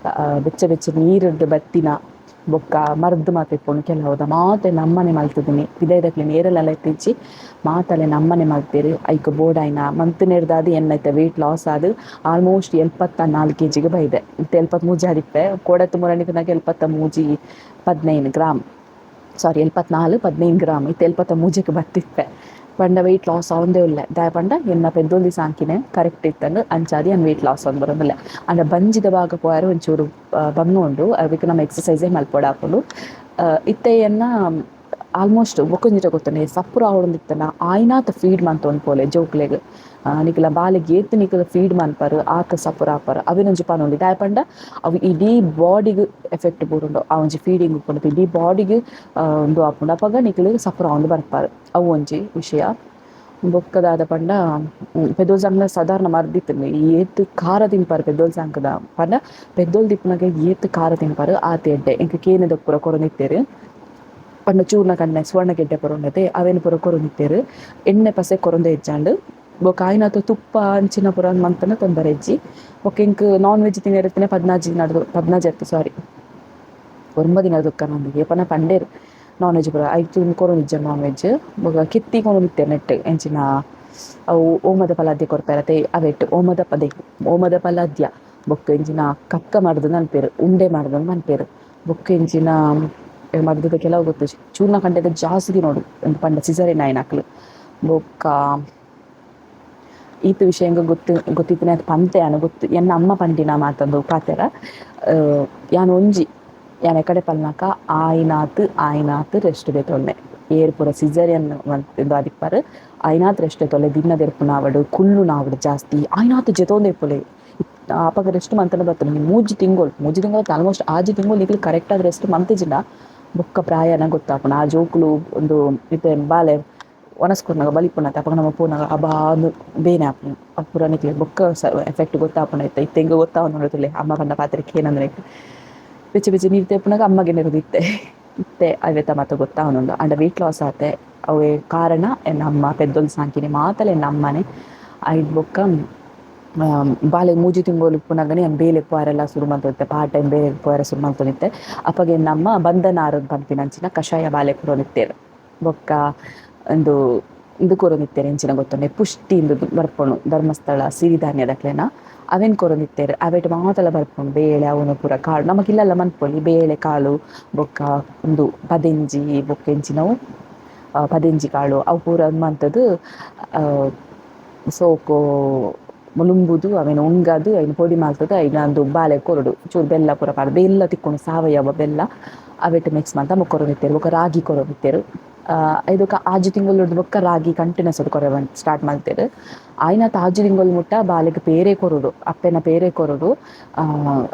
ಬೆಚ್ಚ ಬೆಚ್ಚ ನೀರುಡ್ದು ಬತ್ತಿನ ಬೊಕ್ಕ ಮರ್ದ್ ಮಾತ ಇಪ್ಪುಂಡು ಕೆಲವುದ ಮಾತ ನಮ್ಮನೆ ಮಲ್ತುದಿನಿ ಪಿದಯ್ದಕ್ಲೆನ್ ಏರೆಲ ಲೆತ್ತಿಜ್ಜಿ ಮಾತಲೆ ನಮ್ಮನೆ ಮಲ್ತೆರ್ ಐಕ್ ಬೋಡಾಯಿನ ಮಂತ್ ನೆರ್ದಾದ್ ಎನ್ನೈತ ವೆಯ್ಟ್ ಲಾಸ್ ಆದ್ ಆಲ್ಮೋಸ್ಟ್ 74 ಕೆಜಿಗ್ ಬೈದೆ ಇತ್ತೆ 73 ಆದಿಪ್ಪೆ ಕೋಡತ್ತು ಮುರಣಿತನಾಗ 73 15 ಗ್ರಾಮ್ ಸಾರಿ 74 15 ಗ್ರಾಮ್ ಇತ್ತೆ 73ಕ್ ಬತ್ತಿಪ್ಪೆ ಪಂಡ ವೆಯ್ಟ್ ಲಾಸ್ ಆವೊಂದೇ ಉಲ್ಲೆ ದಾಯೆ ಪಂಡ ಎನ್ನ ಪೆದ್ದೊಂದಿ ಸಾಂಕಿನೆ ಕರೆಕ್ಟ್ ಇತ್ತಂಡ್ ಅಂಚಾದ್ ಯಾನ್ ವೆಯ್ಟ್ ಲಾಸ್ ಆವೊಂದು ಬರೊಂದುಲ್ಲೆ ಆಂಡ ಬಂಜಿದ ಭಾಗ ಪೋಯೆರೆ ಒಂಚೂರು ಬಂಗ ಉಂಡು ಅವೆಕ್ ನಮ ಎಕ್ಸಸೈಸೇ ಮಲ್ಪೊಡಾಪುಂಡು ಇತ್ತೆ ಎನ್ನ ಆಲ್ಮೋಸ್ಟ್ ಬೊಕೊಂಜಿಟ ಗೊತ್ತುಂಡೆ ಸಪುರ ಆವೊಂದಿತ್ತಂಡ ಆಯಿನಾತ್ ಫೀಡ್ ಮಂತೊಂದು ಪೋಲೆ ಜೋಕ್ಲೆಗ್ ನಿಕಲ ಬಾಲೆಗ್ ಏತ್ ನಿಕುಲು ಫೀಡ್ ಮನ್ಪರ್ ಆತ್ ಸಪುರ ಆಪರ್ ಅವೆನೊಂಜಿ ಪನೊಲಿ ದಾಯೆ ಪಂಡ ಅವು ಇಡೀ ಬಾಡಿಗ್ ಎಫೆಕ್ಟ್ ಬೂರುಂಡು ಆ ಒಂಜಿ ಫೀಡಿಂಗ್ ಉಪ್ಪುಂಡು ಇಡೀ ಬಾಡಿಗ್ ಉಂದು ಆಪುಂಡು ಅಪಗ ನಿಕುಲು ಸಪುರ ಆವೊಂದು ಬರ್ಪರ್ ಅವು ಒಂಜಿ ವಿಷಯ ಬೊಕ್ಕ ದಾದ ಪಂಡ ಪೆದ್ದೋಲ್ ಸಾಂಕ್ನ ಸಾಧಾರಣ ಮರ್ದಿತ್ತುಂಡು ಏತ್ ಖಾರ ತಿನ್ಪರ್ ಪೆದ್ದೋಲ್ ಸಾಂಕದ ಪಂಡ ಪೆದ್ದೋಲ್ ದಿಪ್ಪುನಗ ಏತ್ ಖಾರ ತಿನ್ಪರ್ ಆತ್ ಎಡ್ಡೆ ಎಂಕ್ ಕೇನೆದ ಪೂರ ಕೊರೊಂದಿತ್ತೆರ್ ಪಂಡ ಚೂರ್ಣ ಕಣ್ಣೆ ಸುವರ್ಣ ಗೆಡ್ಡೆ ಪೂರ ಉಂಡತೆ ಅವೆನ್ ಪೂರ ಕೊರೊಂದಿತ್ತೆರ್ ಎಣ್ಣೆ ಪಸೆ ಕೊರೊಂದೇ ಇಜ್ಜಾಂಡ್ ಬೊಕ್ಕ ಆಯಿನಾತ್ ತುಪ್ಪ ಅಂಚಿನ ಪೂರ ಮಂತುಂಡ ತೊಂದರೆ ಇಜ್ಜಿ ಬೊಕ್ಕ ಎಂಕ್ ನಾನ್ ವೆಜ್ ತಿನೆರೆ ಇತ್ತಿನ 14 ದಿನ 14 ಅತ್ತ್ ಸಾರಿ 9 ದಿನ ದುಕ್ಕನ ಏಪನ ಪಂಡೇರ್ ನಾನ್ ವೆಜ್ ಪೂರ ಐಕ್ ಕೊರೊಂದಿಜ್ಜ ನಾನ್ ವೆಜ್ ಬೊಕ್ಕ ಕೆತ್ತಿ ಕೊರೊಂದಿತ್ತೆರ್ ನೆಟ್ಟ್ ಎಂಚಿನ ಅವು ಓಮದ ಪಲಾದ್ಯ ಕೊರ್ಪೆರತೆ ಅವೆಟ್ ಓಮದ ಪದೆ ಓಮದ ಪಲಾದ್ಯ ಬೊಕ್ಕ ಎಂಚಿನ ಕಕ್ಕ ಮರ್ದ್ ಮನ್ಪೆರ್ ಉಂಡೆ ಮರ್ದ್ ಮನ್ಪೆರ್ ಬೊಕ್ಕ ಎಂಚಿನ ಮರ್ದದ ಕೆಲವು ಗೊತ್ತುಜಿ ಚೂರ್ಣ ಕಂಡೆದ ಜಾಸ್ತಿ ತಿನೊಡು ಪಂಡ ಸಿಸೇರಿಯನ್ ಆಯಿನಕ್ಲು ಬೊಕ್ಕ ಈತ್ ವಿಷಯ ಎಂಕ್ ಗೊತ್ತಿತ್ತಿನ ಪಂತೆ ಯಾನ್ ಗೊತ್ತು ಎನ್ನ ಅಮ್ಮ ಪಂಡಿನ ಮಾತೊಂದು ಪಾತೆರ ಯಾನ್ ಒಂಜಿ ಯಾನ್ ಎಕಡೆ ಪಲ್ನಕ ಆಯಿನಾತ್ ಆಯಿನಾತ್ ರೆಸ್ಟ್ ದೆತೊನ್ನೆ ಏರ್ ಪೂರ ಸಿಸೇರಿಯನ್ ಉಂದು ಆದಿಪ್ಪರ್ ಆಯಿನಾತ್ ರೆಸ್ಟ್ ದೆತೊನ್ಲೆ ದಿನ್ನದ ಇರ್ಪುನಾವಡ್ ಕುಲ್ಲುನಾವಡ್ ಜಾಸ್ತಿ ಆಯಿನಾತ್ ಜೆತೊಂದು ಇಪ್ಪುಲೆ. ಅಪಗ ರೆಸ್ಟ್ ಮಂತನ ಬರ್ತದೆ. ಮೂಜಿ ತಿಂಗಳು, ಮೂಜಿ ತಿಂಗಳು ಆಲ್ಮೋಸ್ಟ್ ಆಜಿ ತಿಂಗಳು ನಿಕ್ಲು ಕರೆಕ್ಟ್ ಆದ್ ರೆಸ್ಟ್ ಮಂತಿಜಿಂಡ ಬೊಕ್ಕ ಪ್ರಾಯನ ಗೊತ್ತಾಪುಂಡು. ಆ ಜೋಕುಲು ಒಂದು ಇತ್ತೆ ಬಾಲೆ ಒನಸ್ಕೊರ್ನಗ ಬಲಿಪುನತ ಅಪಗ ನಮ ಪೋನಗ ಅಬಾ ಬೇನೆ ಆಪುಂಡು. ಅವು ಪೂರ ನಿಕ್ಲೆ ಬೊಕ್ಕ ಎಫೆಕ್ಟ್ ಗೊತ್ತಾಪುಂಡು. ಇತ್ತೆ ಇತ್ತೆ ಎಂಕ್ ಗೊತ್ತಾವೊಂದುಂಡು ಅಮ್ಮ ಪಂಡ ಪಾತೆರ ಕೇನಂದ್ರೆ ಬೆಚ್ಚ ಬೆಚ್ಚ ನೀರು ತೇಪುನಗ ಅಮ್ಮಗೆ ನೆರದಿತ್ತೆ. ಇತ್ತೆ ಅವೆತ ಮಾತ ಗೊತ್ತಾವೊಂದುಂಡು. ಆಂಡ ವೆಯ್ಟ್ ಲಾಸ್ ಆತೆ ಅವೇ ಕಾರಣ ಎನ್ನ ಅಮ್ಮ ಪೆದ್ದೊಲು ಸಾಂಕಿನಿ ಮಾತಲ ಎನ್ನ ಅಮ್ಮನೆ. ಐಡ್ ಬೊಕ್ಕ ಬಾಲೆ ಮೂಜಿ ತಿಂಗಳು ಉಪ್ಪುನಗನೆ ಯಾನ್ ಬೇಲೆ ಪೋಯರೆಲ ಸುರು ಮಂತೊಂದಿತ್ತೆ, ಪಾರ್ಟ್ ಟೈಮ್ ಬೇಲೆ ಪೋಯರೆ ಸುರು ಮಂತೊಂದಿತ್ತೆ. ಅಪಗ ಎನ್ನಮ್ಮ ಬಂಧನಾರು ಪನ್ಪಿನಂಚಿನ ಕಷಾಯ ಬಾಲೆ ಕೊರೊಂದಿತ್ತೆರ್. ಬೊಕ್ಕ ಉಂದು ಉಂದು ಕೊರೊಂದಿತ್ತೆರ್ ಎಂಚಿನ ಗೊತ್ತುಂಡೆ ಪುಷ್ಟಿ ಇಂದು ಬರ್ಪುಂಡು ಧರ್ಮಸ್ಥಳ ಸಿರಿಧಾನ್ಯದಕ್ಲೆನ ಅವೆನ್ ಕೊರೊಂದಿತ್ತೆರ್. ಅವೆಟ್ ಮಾತಲ ಬರ್ಪುಂಡು ಬೇಳೆ ಅವನು ಪೂರ ಕಾಳು ನಮಕ್ ಇಲ್ಲಲ್ಲ ಮನ್ಪೊಲಿ ಬೇಳೆ ಕಾಳು ಬೊಕ್ಕ ಉಂದು ಪದೆಂಜಿ ಬೊಕ್ಕ ಎಂಚಿನವು ಪದೆಂಜಿ ಕಾಳು ಅವು ಪೂರ ಮಂತುದು ಸೋಕು ನುಂಬುದು ಅವೆನ್ ಉಂಗಾದ್ ಐನ್ ಪೊಡಿ ಮಲ್ತುದು ಐನ್ ಅಂದು ಬಾಲೆ ಕೊರೊಡು ಚೂರು ಬೆಲ್ಲ ಪೂರ ಪಾಡ್ದ್ ಬೆಲ್ಲ ತಿಕ್ಕುಂಡು ಸಾವಯವ ಬೆಲ್ಲ ಅವೆಟ್ ಮಿಕ್ಸ್ ಮಂತ ಬೊಕ್ಕ ಕೊರೊಂದಿತ್ತೆರ್. ಬೊಕ್ಕ ರಾಗಿ ಕೊರೊಂದಿತ್ತೆರ್. ಐದೊಕ ಆಜಿ ತಿಂಗೊಲುರ್ದು ಬೊಕ್ಕ ರಾಗಿ ಕಂಟಿನ್ಯೂಸ್ ಆದ್ ಕೊರೆ ಸ್ಟಾರ್ಟ್ ಮಲ್ತೆರ್. ಆಯಿನಾತ್ ಆಜಿ ತಿಂಗೊಲು ಮುಟ್ಟ ಬಾಲೆಗ್ ಪೇರೆ ಕೊರೊಡು, ಅಪ್ಪೆನ ಪೇರೆ ಕೊರೊಡು.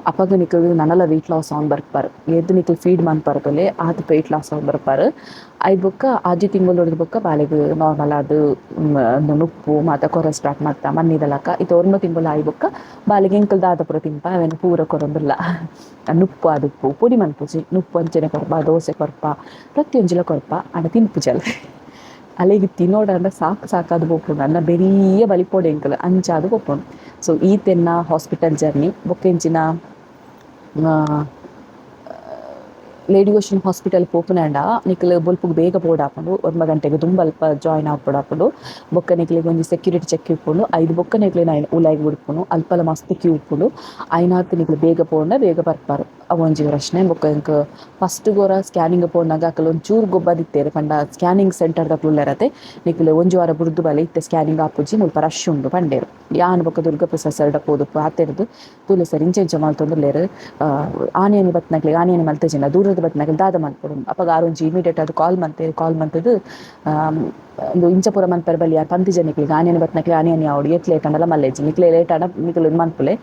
ಅಪಗ ನಿಕುಲು ನನಲ ವೆಯ್ಟ್ ಲಾಸ್ ಆವೊಂದು ಬರ್ಪರ್. ಏತ್ ನಿಕುಲು ಫೀಡ್ ಮನ್ಪರ ತೂಲೆ ಆತ್ ವೆಯ್ಟ್ ಲಾಸ್ ಆವೊಂದು ಬರ್ಪರ್. ಐದ್ ಬೊಕ್ಕ ಆಜಿ ತಿಂಗೊಲುರ್ದು ಬೊಕ್ಕ ಬಾಲೆಗ್ ನಾರ್ಮಲ್ ಆದ್ ನುಪ್ಪು ಮಾತ ಕೊರ ಸ್ಟಾರ್ಟ್ ಮಲ್ತ ಮನ್ನಿದ ಲಕ. ಇತ್ತೆ ಒರ್ಂಬ ತಿಂಗೊಲು ಆಯಿ ಬೊಕ್ಕ ಬಾಲೆಗ್ ಎಂಕುಲು ದಾದ ಪೂರ ತಿನ್ಪ ಅವೆನ್ ಪೂರ ಕೊರೊಂದುಲ್ಲ. ನುಪ್ಪು ಆದುಪ್ಪು ಪೊಡಿ ಮನ್ಪುಜಿ, ನುಪ್ಪು ಅಂಚನೆ ಕೊರ್ಪ, ದೋಸೆ ಕೊರ್ಪ, ಪ್ರತಿಯೊಂಜಿಲ ಕೊರ್ಪ ಆಂಡ ತಿನ್ಪುಜಲ್. ಅಲೆಗ್ ತಿನೋಡಾಂಡ ಸಾಕು ಸಾಕಾದ್ ಪೋಪುಂಡು. ಅನ್ನ ಬೆರಿಯ ಬಲಿಪೊಡು ಎಂಕುಲು ಅಂಚಾದ್ ಪೋಪುಂಡು. ಸೊ ಈತೆನ್ನ ಹಾಸ್ಪಿಟಲ್ ಜರ್ನಿ. ಬೊಕ್ಕ ಎಂಚಿನ lady ocean hospital ಪೋಪುನಾಂಡ ನಿಕುಲು ಬೊಲ್ಪುಗು ಬೇಗ ಪೋಡಾಪುಂಡು. 9 ಗಂಟೆಗ್ ದುಂಬಲ್ಪ ಜಾಯಿನ್ ಆಪೊಡಾಪುಂಡು. ಬೊಕ್ಕ ನಿಕ್ಲೆಗ್ ಒಂಜಿ ಸೆಕ್ಯೂರಿಟಿ ಚೆಕ್ ಇಪ್ಪುಂಡು. ಐದು ಬೊಕ್ಕ ನಿಕ್ಲೆನ ಉಲಾಯಿಗ್ ಬುಡ್ಪುನು. ಅಲ್ಪಲ ಮಸ್ತ್ ಕ್ಯೂ ಇಪ್ಪುಂಡು. ಐನಾತ್ ನಿಕುಲು ಬೇಗ ಪೋಂಡ ಬೇಗ ಬರ್ಪರ್. ಅವು ಒಂಜಿ ಪ್ರಶ್ನೆ. ಬೊಕ್ಕ ಎಂಕ್ ಫಸ್ಟ್ ಗೊರ ಸ್ಕ್ಯಾನಿಂಗ್ ಪೋನಗ ಅಕುಲು ಒಂಚೂರು ಗೊಬ್ಬದಿತ್ತೆರ್ ಪಂಡ ಸ್ಕ್ಯಾನಿಂಗ್ ಸೆಂಟರ್ ದಕುಲು ಉಲ್ಲೆರತೆ ನಿಕುಲು ಒಂಜಿ ವಾರ ಬುಡ್ದು ಬಲೆ ಇತ್ತೆ ಸ್ಕ್ಯಾನಿಂಗ್ ಆಪುಜಿ ಮುಲ್ಪ ರಶ್ ಉಂಡು ಪಂಡೆರ್. ಯಾನ್ ಬೊಕ್ಕ ದುರ್ಗಾಪ್ರಸಾದ್ ಸರ್ಡ ಪೋದು ಪಾತೆರ್ದ್ ತೂಲೆ ಸರ್ ಇಂಚ ಇಂಚ ಮಲ್ತೊಂದುಲ್ಲೆರ್ ಆನಿ ಆನಿ ಬತ್ತಿನಕ್ಲೆಗ್ ಆನಿ ಆನಿ ಮಲ್ತಿಜಿಂಡ ದೂರದ ಬತ್ತಿನಕ್ಲ್ ದಾದ ಮಲ್ಪೊಡು ಅಪಗ ಆರ್ ಒಂಜಿ ಇಮಿಡಿಯೇಟ್ ಆದ್ ಕಾಲ್ ಮಲ್ತೆರ್. ಕಾಲ್ ಮಲ್ತುದು ಉಂದು ಇಂಚ ಪೂರ ಮನ್ಪೆರೆ ಬಲ್ಲಿ ಯಾನ್ ಪಂತಿಜ ನಿಕ್ಲೆಗ್ ಆನಿ ಆನಿ ಬತ್ತಿನಕ್ಲೆಗ್ ಆನಿ ಆನಿ ಆವೊಡು ಏತ್ ಲೇಟ್ ಆಂಡಲ ಮಲ್ಲೆಜ್ಜಿ ನಿಕ್ಲೆ ಲೇಟ್ ಆಂಡ ನಿಕುಲು ಮನ್ಪುಲೆ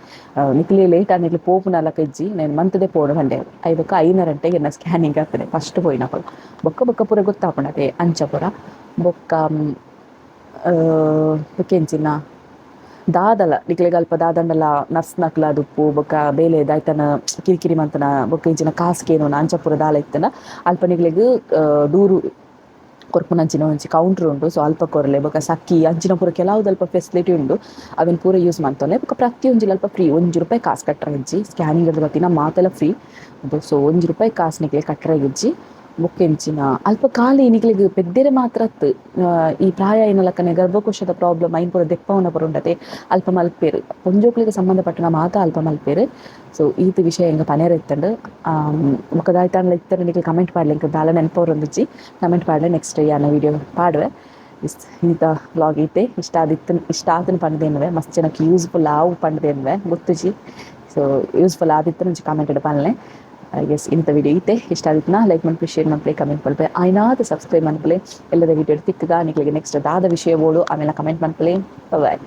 ನಿಕ್ಲೆ ಲೇಟ್ ಆಂಡ ನಿಕ್ಲೆ ಪೋಪುನಲಕ ಇಜ್ಜಿ ನೇನ್ ಮಂತುದೇ ಪೋಡು ಪಂಡೆರ್. ಐಬೊಕ್ಕ ಬೊಕ್ಕ 5 ಗಂಟೆಗ್ ಎನ್ನ ಸ್ಕ್ಯಾನಿಂಗ್ ಆತುಂಡು ಫಸ್ಟ್ ಪೋಯಿನಪಗ. ಬೊಕ್ಕ ಬೊಕ್ಕ ಪೂರ ಗೊತ್ತಾಪುಂಡು ಅತೆ ಅಂಚ ಪೂರ. ಬೊಕ್ಕ ಬೊಕ್ಕ ಎಂಚಿನ ದಾದಲ ನಿಕ್ಲೆಗ್ ಅಲ್ಪ ದಾದಂಡಲ ನರ್ಸ್ ನಕ್ಲಾದುಪ್ಪು ಬೊಕ್ಕ ಬೇಲೆ ದಾಯ್ತನ ಕಿರಿಕಿರಿ ಮಂತನ ಬೊಕ್ಕ ಇಂಚಿನ ಕಾಸ್ ಕೇನುನ ಅಂಚ ಪೂರ ದಾಲ ಇತ್ತುಂಡ ಅಲ್ಪ ನಿಕ್ಲೆಗ್ ದೂರು ಕೊರ್ಪುನಂಚಿನ ಒಂಜಿ ಕೌಂಟರ್ ಉಂಡು. ಸೊ ಅಲ್ಪ ಕೊರ್ಲೆ. ಬೊಕ್ಕ ಸಕ್ಕಿ ಅಂಚಿನ ಪೂರ ಕೆಲವುದಲ್ಪ ಫೆಸಿಲಿಟಿ ಉಂಡು ಅವೆನ್ ಪೂರ ಯೂಸ್ ಮಂತೊನ್ಲೆ. ಬೊಕ್ಕ ಪ್ರತಿಯೊಂಜಿಲ ಅಲ್ಪ ಫ್ರೀ 1 ರೂಪಾಯಿ ಕಾಸ್ ಕಟ್ಟರೆ ಇಜ್ಜಿ. ಸ್ಕ್ಯಾನಿಂಗ್ ರ್ದ್ ಬತ್ತಿನ ಮಾತೆಲ ಫ್ರೀ. ಸೊ 1 ರೂಪಾಯಿ ಕಾಸ್ ನಿಕ್ಲೆಗ್ ಕಟ್ಟರೆ ಇಜ್ಜಿ. ಬೊಕ್ಕ ಎಂಚಿನ ಅಲ್ಪ ಖಾಲಿ ನಿಕ್ಲೆಗ್ ಪೆದ್ದೆರೆ ಮಾತ್ರ ಅತ್ತ್ ಈ ಪ್ರಾಯ ಆಯಿನ ಗರ್ಭಕೋಶದ ಪ್ರಾಬ್ಲಮ್ ಐನ್ ಪೂರ ದೆಪ್ಪವುನ ಪೂರ ಉಂಡತೆ ಅಲ್ಪ ಮಲ್ಪೆರ್. ಪೊಂಜೋಕ್ಲೆಗ್ ಸಂಬಂಧಪಟ್ಟಿನ ಮಾತ ಅಲ್ಪ ಮಲ್ಪೆರ್. ಸೊ ಈತ್ ವಿಷಯ ಎಂಕ್ ಪನೆರೆ ಇತ್ತುಂಡು. ಬೊಕ್ಕ ದಾಯ್ತಾಂಡಲ ಇತ್ತುಂಡ ನಿಕ್ಲ್ ಕಮೆಂಟ್ ಪಾಡ್ಲೆ ಎಂಕ್ ದಾಲ ನೆನಪವೊಂದಿಜ್ಜಿ. ಕಮೆಂಟ್ ಪಾಡ್ಲೆ ನೆಕ್ಸ್ಟ್ ಯಾನ್ ವೀಡಿಯೋ ಪಾಡುವೆ. ಈತ ವ್ಲಾಗ್ ಈತೆ ಇಷ್ಟ ಆದಿತ್ತು ಇಷ್ಟ ಆತನ ಪಂಡ್ದೇನುವೆ ಮಸ್ತ್ ಜನಕ್ಕೆ ಯೂಸ್ಫುಲ್ ಆವು ಪಂಡ್ದೇನುವೆ ಗೊತ್ತುಜಿ. ಸೊ ಯೂಸ್ಫುಲ್ ಆದಿತ್ತು ಒಂಜಿ ಕಮೆಂಟ್ ಪನ್ಲೆ. ಎಸ್ ಇಂಥ ವಿಡಿಯೋ ಈತೆ ಇಷ್ಟ ಆದಿತ್ತುನ ಲೈಕ್ ಮನ್ಪುಲೆ, ಶೇರ್ ಮನ್ಪುಲೆ, ಕಮೆಂಟ್ ಮನ್ಪುಲೆ, ಆಯ್ನಾತ್ ಸಬ್ಸ್ಕ್ರೈಬ್ ಮನ್ಪುಲೆ. ಎಲ್ಲದ ವಿಡಿಯೋ ತಿಕ್ಕುಗ ನಿಕ್ಲೆಗ್ ನೆಕ್ಸ್ಟ್ ದಾದ ವಿಷಯ ಬೋಡು ಆಮೇಲೆ ಕಮೆಂಟ್ ಮನ್ಪುಲೆ. ಬಾಯ್.